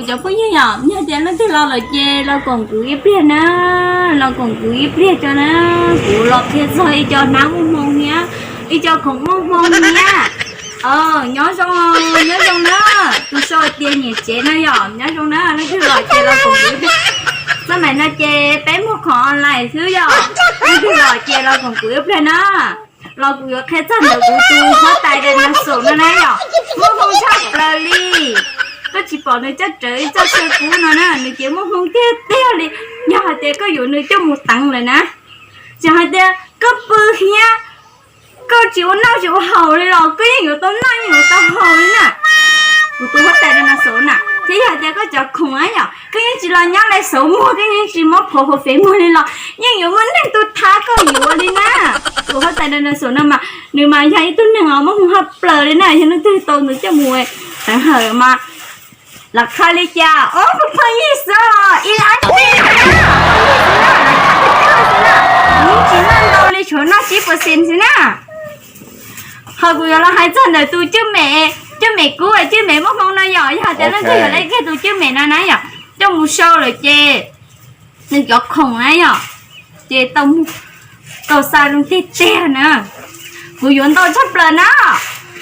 Cov phooj ywg yom, yog tias leej twg los lawm ces los koom kuv ib pliag na, los koom kuv ib pliag tso na. Kuv los qhia txog ib co hnab muaj hmoo thiab ib co khoom muaj hmoo thiab. Nyob zoo, nyob zoo na, tus sau tias nyiam tsev no yom, nyob zoo na, leej twg los ces los koom kuv ib pliag. Xab maim no ces peb muag khoom online xwb yom, leej twg los ces los koom kuv ib pliag na. Los kuv yuav qhia txog ntawm kuv tus huab tais dinosaur no na yom, muaj hmoo tshaj plaws li. Koj tsis pom nws coj rawv ib txoj sia kub no na, nws ces muaj hmoo tiag tiag li. Yog hais tias koj yuav nws coj mus teev lawm na, tsis hais tias koj pw thiab koj tsis ua noj tsis ua haus li los koj yeej yuav tau noj yeej yuav tau haus li na. Kuv tus huab tais dinosaur na, thiab yog hais tias koj cov khoom na yom, koj yeej tsis los nyob li xauv muag, koj yeej tsis muab phov hauv fev muag li los yeej yuav muaj neeg tuaj thab koj yuav li na. Tus huab tais dinosaur no mas nws mas yog ib tug neeg os muaj hmoo tshaj plaws li na, yog leej twg tau nws coj mus teev hawm mas los kha li cas os, pheej yig xwb os, ib lab tib xwb na, pheej yig xwb na, los kha tiag tiag xwb na, kuv yeej tsis noj ntau li, tshuav noj tsib percent xwb na. Ho kuv yuav los hais txog ntawm tus cwj mem, cwj mem kub, cwj mem muaj hmoo no yom, yog hais tias leej twg yuav tau kiag tus cwj mem no na yom, coj mus sau lawm ces nws cov khoom na yom, ces tau, tau xa zoo tiag tiag na. Kuv yuav ntau tshaj plaws na,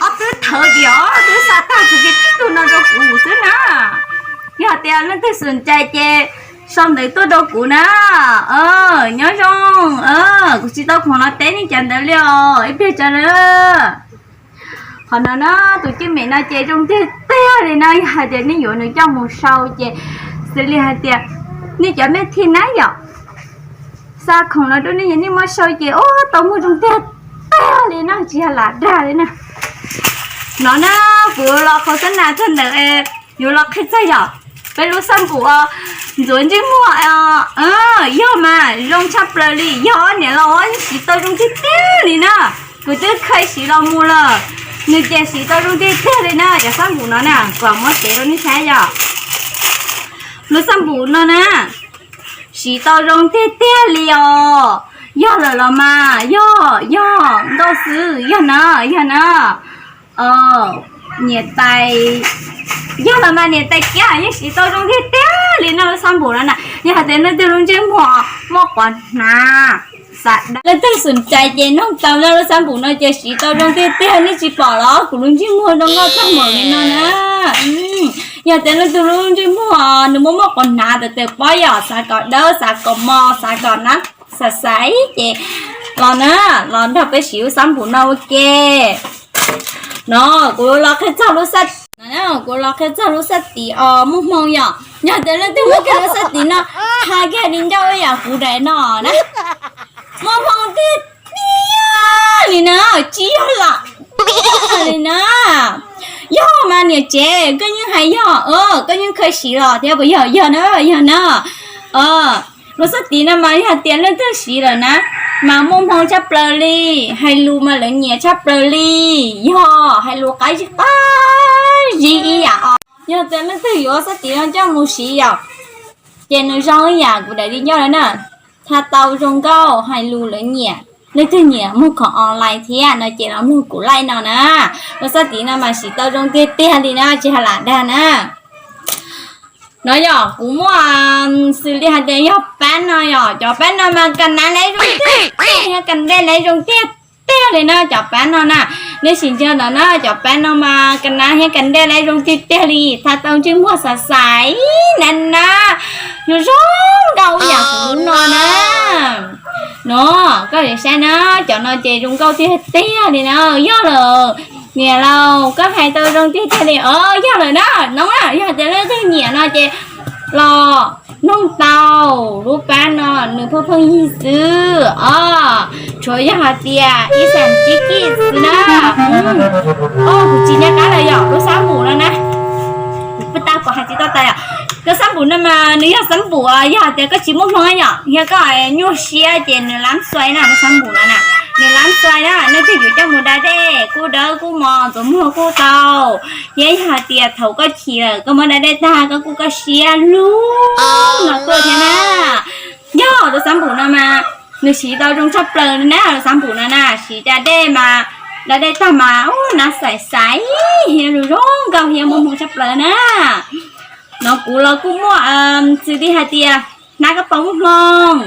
ob tug thawv diam twb xa tag txug kiag tib tug no rau kuv xwb na. Yog tias leej twg xom ncais ces sau ntawv tuaj rau kuv na. Nyob zoo, kuv tsis tau khoom los teb nej cov ntawv li os, ib pliag tso na. Qhov no na, tus cwj mem no ces zoo tiag tiag li na, yog hais tias nej yuav nws coj mus sau ces xws li hais tias nej cov mej thij na yom, xa khoom los rau nej, yog nej muab sau ces ua tau muag zoo tiag tiag li na, tsis yog lam dag li na. No na, kuv los qhau xab nas txog ntawm, yuav los qhia txog yom, peb lub xab npum os, ntxuav ntsej muag, yog mas zoo tshaj plaws li, yog niam laus siv tau zoo tiag tiag li na. Kuv twb kha siv los mus lawm, nws ces siv tau zoo tiag tiag li na. Cov xab npum no na, kuv muab tev rau nej saib yom. Lub xab npum no na, siv tau zoo tiag tiag li os. Yog lawm los mas, yog, yog ntau xwb, yog na, yog na. Niam tais, yog los mas niam tais kiab yeej siv tau zoo tiag tiag li na lub xab npum no na. Yog hais tias leej twg lub ntsej muag muaj quav hnav, xav dawb, leej twg xom ncais ces noog tau na, lub xab npum no ces siv tau zoo tiag tiag, nej tsis pom los kuv lub ntsej muag zoo nkauj tag npaum li no na. Yog tias leej twg lub ntsej muag nws muaj muaj quav hnav, tawm tawm pob yom, xav kom dawb, xav kom mos, xav kom nab, xav xaiv ces los na, los nrog peb siv lub xab npum no ua ke. No, kuv los qhia txog lub xab, kuv los qhia txog lub xab tim os muaj hmoo yom. Yog tias leej twg muaj kiag lub xab tim no, tha kiag li ncauj ib yam kuv daim no na, muaj hmoo tiag tiag li na, tsis yog lam dag li na. Yog mas niam tsev, koj yeej hais yog, koj yeej kha siv los thiab puas yog? Yog na, yog na. Lub xab tim no mas yog tias leej twg siv lawm na, mas muaj hmoo tshaj plaws li, hais lus mas lawv nyiam tshaj plaws li, yog hais lus qab zib qab zib ib yam os. Yog tias leej twg yuav xab tim no coj mus siv yom, ces nws zoo ib yam kuv daim li ncauj na, tha tau zoo nkauj, hais lus lawv nyiam. Leej twg nyiam muag khoom online thiab no ces los mloog kuv live no na. Lub xab tim no mas siv tau zoo tiag tiag li na, tsis yog lam dag na. No yog kuv muaj, xws li hais tias yog pab no yom, cov pab no mas ka nab lawv zoo tiag tiag, ka dej lawv zoo tiag tiag li na cov pab no na. Nej sim ntsib no na, cov pab no mas ka nab thiab ka dej lawv zoo tiag tiag li, tha tau ntsej muag xav xaiv na na, zoo zoo nkauj ib yam kuv no na. No, koj saib na, cov no ces zoo nkauj tiag tiag li na. Yog lawm, niam laus, koj hais tau zoo tiag tiag li os. Yog lawm na, no na, yog tias leej twg nyiam no ces los noog tau lub pab no, nws pheej pheej yig xwb os. Tshuav yog hais tias ib xees tsib kij xwb na. Os, kuv tsis nco qab lawm yom, lub xab npum no na. Kuv puas tau, kuv hais tsis tau tas yom. Lub xab npum no mas nws yog xab npum, yog hais tias koj tsis muaj hmoo yom, yog koj nyuaj siab ces nws lab xuais na, lub xab npum no na. Nws lab xuais na, leej twg yuav coj mus da dej kuj dawb kuj mos, ntxuav muag kuj tau. Thiab yog hais tias thaum koj chim lawm koj muab da dej tag koj kuj kaj siab lug no tuaj thiab na. Yog lub xab npum no mas nws siv tau zoo tshaj plaws li na, lub xab npum no na, siv da dej mas, da dej tag mas ua nab xaiv xaiv, hiab zoo zoo nkauj hiab muaj hmoo tshaj plaws na. No kuv los kuj muaj xws li hais tias hnab kab paus muaj hmoo.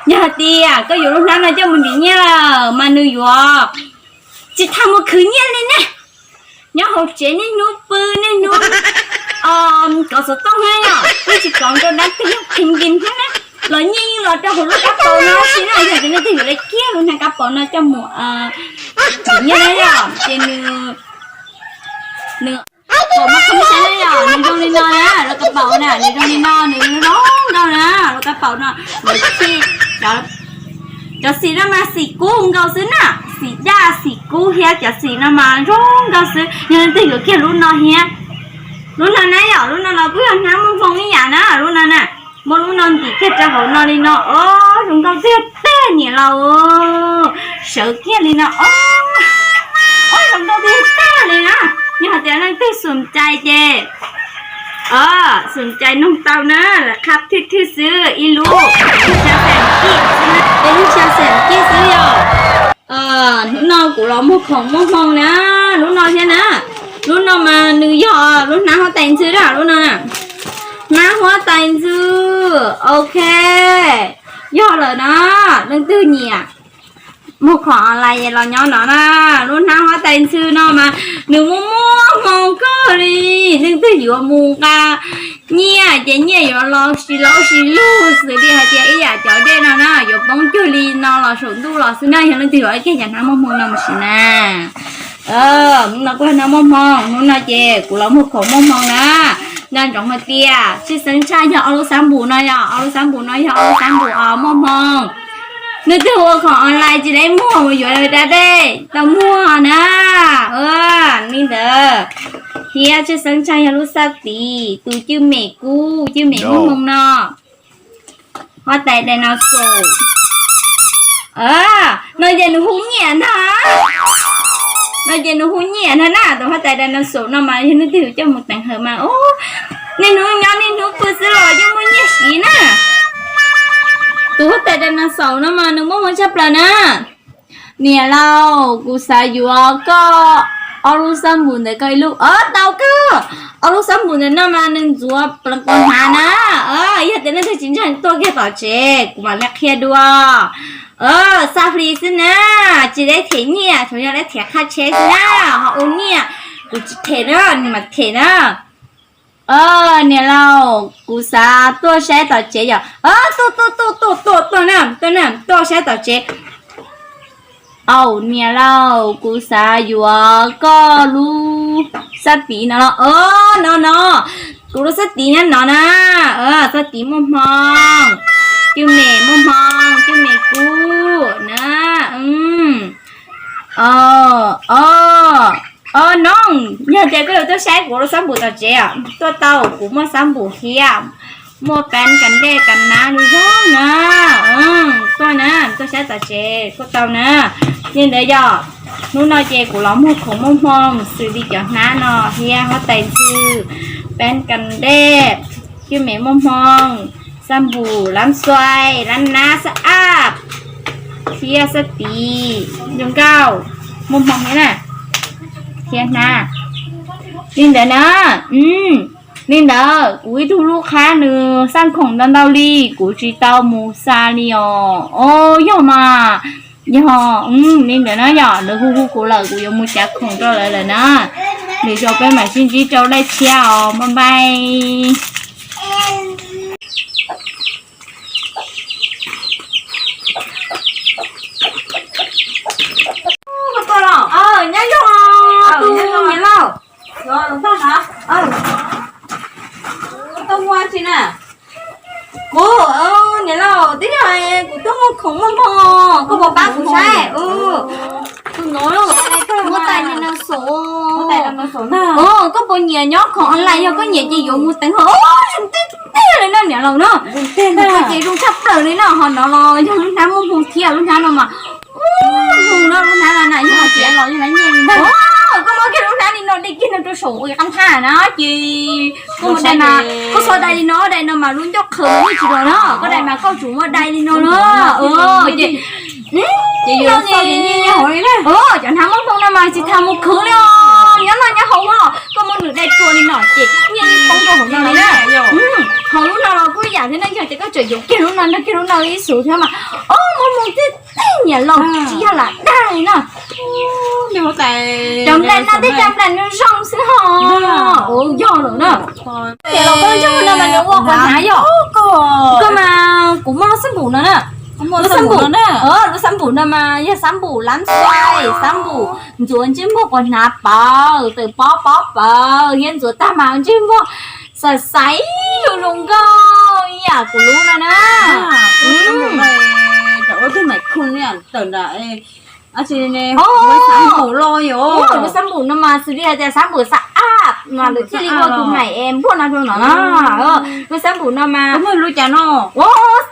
Yog hais tias koj yuav lub hnab no coj mus ntim nyiaj lawm mas nws yuav tsis tau mus khwv nyiaj li ne. Nyob hauv tsev niaj hnub pw niaj hnub kov xov tooj na yom, yeej tsis kov rau dab twg yog pheej nkim hnab na, los nyiaj yeej los rau hauv lub kab paus no si na. Yog tias leej twg yuav lawv kiag lub hnab kab paus no coj mus ntim nyiaj na yom, ces nws, nws, pom muaj qhov saib na yom, nws zoo li no na, lub kab paus na nws zoo li no, nws zoo nkauj na, lub kab paus no nws khi cov xim no mas xim kub nkaus xwb na, xim daj xim kub thiab cov xim no mas zoo nkauj xwb. Yog leej twg yuav kiag lub no thiab, lub no na yom, lub no los kuj yog hnab muaj hmoo ib yam na, lub no na, muab lub no ntim kiag rau hauv no li no, o, zoo nkauj tiag tiag niam laus, sawv kiag li no, o, o, zoo nkauj tiag tiag li na. Yog hais tias leej twg xum cai ces xum cai noog tau na, lawv qhab thwj thwj xwb, ib lub xya xees kij xwb na, ib lub xya xees kij xwb yom. Hnub no kuv los muag khoom muaj hmoo na, lub no thiab na, lub no mas nws yog lub hnab huab tais ntxwg na, lub no na, hnab huab tais ntxwg, ok, yog lawm na, leej twg nyiam muag khoom online los nyob no na, lub hnab huab tais ntxwg no mas nws muaj muaj hmoo kawg li, leej twg yuav mus nqa nyiaj ces nyiaj yuav los si laub si lug xws li hais tias ib yam cov dej no na, yuav poob cuag li no los saum ntuj los xwb na. Yog leej twg yuav ib kiag cov hnab muaj hmoo no mus siv na, hnub no kuj yog hnab muaj hmoo, hnub no ces kuv los muag khoom muaj hmoo na. Nco ntsoov hais tias tshwj xeeb tshaj yog ob lub xab npum no, yog ob lub xab npum no yog ob lub xab npum os muaj hmoo. Leej twg ua khoom online tsis tau muag mus yuav da dej tau muag na. Li ntawd thiab tshwj xeeb tshaj yog lub xab tiv tus cwj mem kub, cwj mem muaj hmoo no, huab tais dinosaur. No ces nws hu nyiaj ntag, no ces nws hu nyiaj ntag na. Tus huab tais dinosaur no mas yog leej twg coj mus teev hawm mas niaj hnub nyob niaj hnub pw xwb los yeej muaj nyiaj siv na. Tus huab tais dinosaur no mas nws muaj hmoo tshaj plaws na. Niam laus, kuv xav yuav koj ob lub xab npum ntawm koj ib lub, tau kawg. Ob lub xab npum ntawm no mas nws ntxuav pleev quas hnav na. Yog tias leej twg tsis ntseeg tuaj kiag tom tsev kuv mam li qhia dua. Xa fli xwb na, tsis tau them nyiaj, tsuas yog tau them qhab tsheb xwb na. Ho ua nyiaj kuv tsis them na, nws mam them na. Niam laus, kuv xav tuaj saib tom tsev yom. Tuaj tuaj tuaj tuaj tuaj tuaj na, tuaj na, tuaj saib tom tsev. Au niam laus, kuv xav yuav koj lub xab tiv no los, no no, kuv lub xab tiv nyob no na. Xab tiv muaj hmoo, cwj mem muaj hmoo, cwj mem kub na. O, o, noog, yog tias koj yuav tuaj saib kuv lub xab npum tom tsev os, tuaj tau, kuv muaj xab npum thiab, muaj peeb kas dej kas nab zoo zoo na. Tuaj na, tuaj saib tom tsev kuj tau na. Li ntawd yog, hnub no ces kuv los muag khoom muaj hmoo xws li cov hnab no thiab huab tais ntxwg, peeb kas dej, cwj mem muaj hmoo, xab npum, lab xuaib, lab nab xab ab, thiab xab tiv zoo nkauj, muaj hmoo thiab na, thiab hnab. Li ntawd na, li ntawd kuv ib tug lub qhab nws xaj khoom ntau ntau li, kuv tsis tau mus xa li os. O, yog mas, yog, li ntawd na yom, lawv hu hu kuv lawm, kuv yuav mus cav khoom rau lawv lawm na. Lwm zaus peb mam sib ntsib rau daim tshiab os, bye bye. Nyob zoo, tus niam laus, tuaj muag tsi na? Kuv, niam laus, twb yog kuv tuaj muag khoom muaj hmoo, koj puas pab kuv saib? Tus no, huab tais dinosaur. Koj puas nyiam nyob khoom online, yog koj nyiam ces yuav mus teev hawm. Zoo tiag tiag li na niam laus na. Ces zoo tshaj plaws li na, ho no los yog lub hnab muaj hmoo thiab, lub hnab no mas hmoo no, lub hnab no na yog hais tias los yog lawv nyiaj li ntag. Koj muab kiag lub hnab li no de kiag no rau saum ua qab thaj na ces koj muab dai mas, koj txhob dai li no, dai no mas lub ncauj qhwv mas yeej tsis los na, koj dai mas koj tsum muab dai li no na. Ces, ces yus, cov hnab muaj hmoo no mas tsis tas mus khwv li os, nyob noj nyob haus los koj muab nws dai tsuas li no ces nyiaj yeej poob rau hauv no li na. Yuav kiag lub no, nrog kiag lub no ib xus thiab mas, o, muaj hmoo tej tej nyiam los tsis yog lam dag li na. Cov nplej no tej cov nplej zoo zoo xwb ho. Ua yog lawm na. Ces los koj ntsej muag no mas nws ua quav hnav yom. Koj mas kuv muaj lub xab npum no na. Lub xab npum, lub xab npum no mas yog xab npum lab xais, xab npum ntxuav ntsej muag quav hnav pawv, tawm pob pob pawv, thiab ntxuav tag mas ntsej muag xaiv xaiv zoo zoo nkauj ib yam kuv lub no na. Lub xab npum no, lub xab npum no mas xws li hais tias xab npum xab ab mas lawv thiaj li ua tus maim es npuaj no rau no na. Lub xab npum no mas,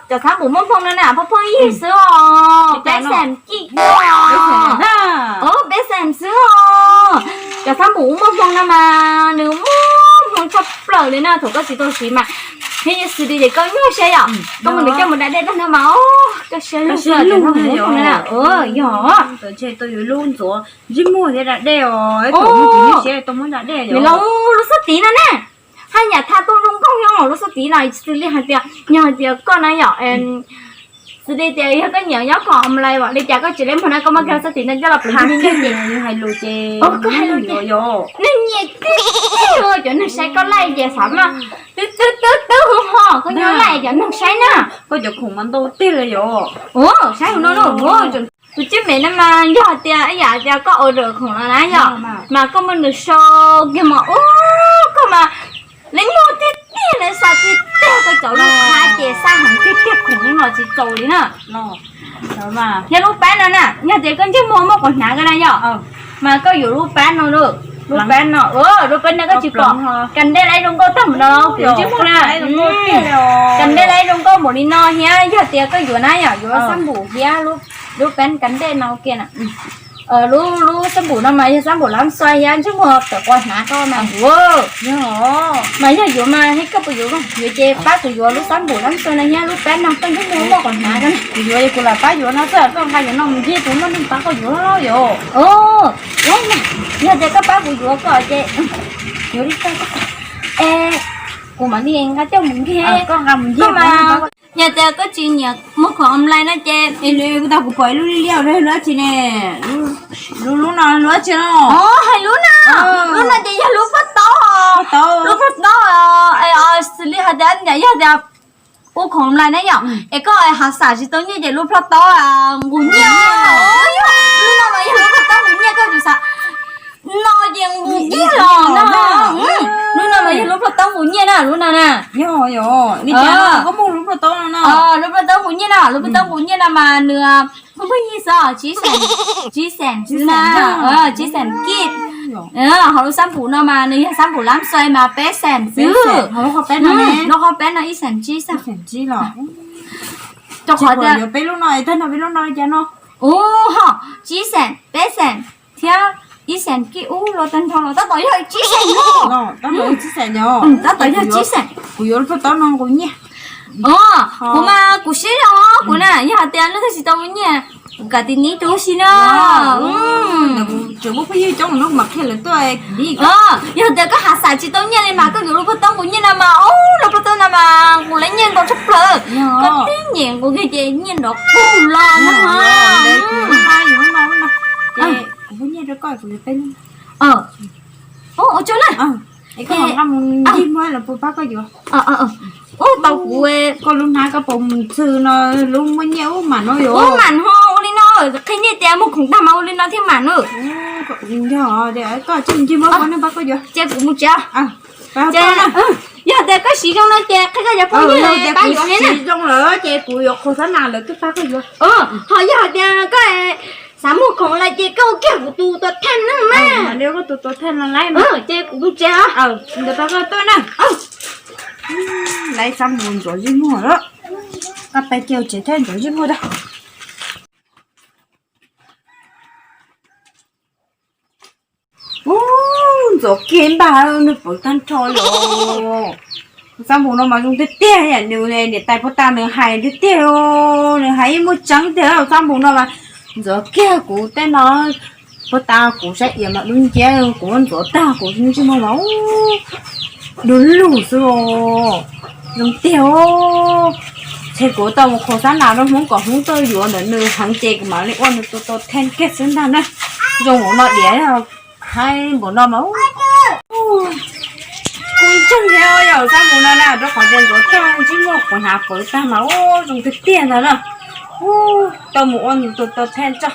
cov xab npum muaj hmoo no na, pheej pheej yig xwb os, peb xees kij, peb xees xwb os. Cov xab npum muaj hmoo no mas nws muaj hmoo tshaj plaws li na, thaum koj tsis tau siv mas, thiab xws li ces koj nyuaj siab yom, koj mus nws coj mus da dej tag no mas, o, koj siab lug, yog, ntshe tau yuav lub ntxuav ntsej muag thiab da dej os, thaum muaj tus nyuaj siab tau muab da dej os. Lub xab tiv no na, haj yam tha tau zoo nkauj yom, lub xab tiv no xws li hais tias, yog hais tias koj na yom, xws li tias yog koj nyiam nyob khoom online li cas koj tsis lej muag na, koj muab kiag xab tiv no coj los pleev ntsej ces, koj hais lus ces, nej nyiam kiag cov neeg saib koj laij ces xav mas twb twb twb twb ho koj nyob laij cov neeg saib na. Koj cov khoom mas ntau tiag li yom. Saib no, tus cwj mem no mas yog tias ib yam tias koj order khoom no na yom, mas koj muab nws sau kiag mas, ua, koj mas lawv nyuaj tiag tiag, lawv xa tiag tiag, koj cov lub qhab ces xa heev tiag tiag, khoom no tsis txaus li na. Yog lub pab no na, yog tias koj ntsej muag muaj quav hnav koj na yom, mas koj yuav lub pab no, lub pab no, lub pab no koj tsis pom, kas dej laib zoo nkauj tag npaum no, kuv ntsej muag na, kas dej laib zoo nkauj npaum li no thiab, yog tias koj yuav na yom, yuav xab npum thiab lub pab kas dej no kiag na. Lub, lub xab npum no mas yog xab npum lab xais thiab ntsej muag tawm quav hnav koj mas kuv, mas yog yuav mas thiab koj puas yuav, yuav ces pab kuv yuav lub xab npum lab xais no thiab lub pab no, koj ntsej muag muaj quav hnav koj na. Kuv yuav, kuv lam pab yuav no xwb, koj nqa yuav no mus ncig, kuv muaj neeg pab koj yuav los yom. Yog tias koj pab kuv yuav koj ces yuav li koj, es kuv mam li nqa coj mus ncig, koj nqa mus ncig mas. Yog tias koj tsis nyiam muag khoom online no ces, kuv tas kuv pom ib lub liab liab dab tsi ne, lub, lub no lub dab tsi no? Hais lub na, lub no ces yog lub plhaub taub, lub plhaub taub, xws li hais tias yog tias ua khoom online na yom, es koj hav xam tsis tau nyiaj ces lub plhaub taub nqus nyiaj, lub no mas yog lub plhaub taub nqus nyiaj, koj tsis xav no ces nqus nyiaj los no, lub no mas yog lub plhaub taub nqus nyiaj na, lub no na. Yog, yog, li cas koj muaj lub plhaub taub no na? Lub plhaub taub nqus nyiaj na, lub plhaub taub nqus nyiaj no mas nws pheej pheej yig xwb, tsib xees, tsib xees xwb na, tsib xees kij. Ho lub xab npum no mas nws yog xab npum lab xais mas peb xees xwb. Lub qhov peb no ib xees tsib xwb. Rau qhov tias peb lub no, peb lub no li cas no? Ua ho tsib xees, peb xees thiab ib xees kij ub los tag nrho los tab tom yog tsib xees no. Tab tom yog tsib xees. Kuv yuav lub plhaub taub no nqus nyiaj. Kuv mas kuv siab zog, kuv na yog hais tias lub twg tsis tau nyiaj, kuv kam tis nib rau huv si na. Tseem muaj phooj ywg coob lub mas qhia lawv tuaj. Yog tias koj hav xam tsis tau nyiaj li mas koj yuav lub plhaub taub nqus nyiaj no mas, lub plhaub taub no mas nqus lawv nyiaj ntau tshaj plaws. Koj tib nyem nqus kiag ces nyiaj nrov kug los no. Kuv pub nyiaj rau koj, kuv yuav peb lub. Ua tsaug na. Koj nqa mus ncig muag los puas pab koj yuav? Ua tau kuv, koj lub hnab koj puas mus txhw no, lub muaj nyiaj ub mam no yuav. Ub mam no ua li no, qhia nej tias muag khoom tag mas ua li no thiaj mam no. Yog, koj tsis ncig muag, koj pab koj yuav. Ces kuv mus tsev. Yog tias koj siv zoo no ces qhia koj cov phooj ywg pab yuav thiab na. Siv zoo lawm ces kuv yuav qhua xab nas lawv twb pab koj yuav. Ho yog hais tias koj xav muag khoom lawm ces koj ua kiag kuv tus tua thej na mas. Koj tus tua thej no lawm, ces kuv mus tsev os. Ntawd pab koj tuaj na. Lawv xav mus ntxuav ntsej muag lawm. Koj pab kiag tsev thiab ntxuav ntsej muag tag. Ub, ntxuav kiag npaj nws pom tag nrho li. Xab npum no mas zoo tiag tiag, yam nws niam tais puag ta nws hais tiag tiag, nws hais yeej muaj tseeb tiag. Xab npum no mas ntxuav kiag kuv tej no, puag ta kuv saib iav mas dub nciab, kuv ntxuav tag kuv ntsej muag mas du lug xwb os. Zoo tiag os. Ces kuv tau mus qhuas xab nas rau Hmoob kom Hmoob tuaj yuav ntawm nws heev ces kuv mam li ua nws tus tau thej kiag xwb ntag na. Zoo npaum no diam, haib npaum no mas kuv ntseeg thiab yog xab mus no na, rau qhov tias ntxuav tag ntsej muag quav hnav qwv tag mas ua zoo tiag tiag ntag na. Tau mus ua nws tus tau thej tso.